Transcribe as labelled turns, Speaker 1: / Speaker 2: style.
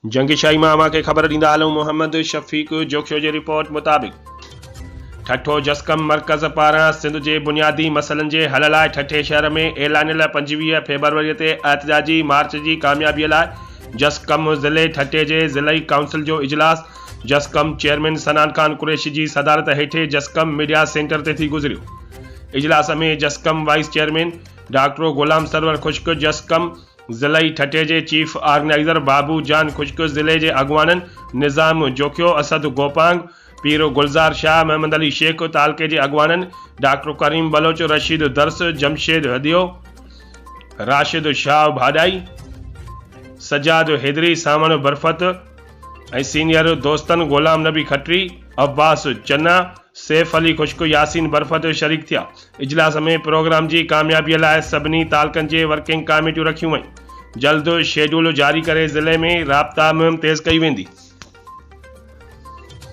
Speaker 1: جنگشاهي مان اوهان کي خبر ڏيندا هلون محمد شفيق جوکيو جي رپورٽ مطابق ٺٽو جسقم مرڪز پاران سنڌ جي بنيادي مسئلن جي حل لاء ٺٽي شهر ۾ اعلانيل 25 فيبروري تي احتجاجي مارچ جي ڪاميابي لاء جسقم ضلعي ٺٽي جي ضلعي ڪائونسل جو اجلاس جسقم چيئرمين صنعان خان قريشي جي صدارت هيٺ جسقم ميڊيا سينٽر تي ٿي گذريو. اجلاس ۾ جسقم vice chairman doctor Ghulam Sarwar خشڪ، جسقم ضلعي ٺٽي جي چيف آرگنائيزر بابو جان خشڪ، ضلعي جي اڳواڻن نظام جوکيو، اسد گوپانگ، پير گلزار شاهه، محمد علي شيخ، تعلقي جي اڳواڻن ڊاڪٽر ڪريم بلوچ، رشيد درس، جمشيد هديو، راشد شاهه ڀاڏائي، سجاد حيدري، سانوڻ برفت ۽ سينيئر دوستن غلام نبي کٽري، عباس چنا، سيف علي خشڪ، ياسين برفت شريڪ ٿيا. اجلاس ۾ پروگرام جي ڪاميابي لاء سڀني تعلقن جي ورڪنگ ڪاميٽيون رکيون ويون. جلد شيڊول جاري ڪري ضلعي ۾ رابطا مهم تيز ڪئي ويندي.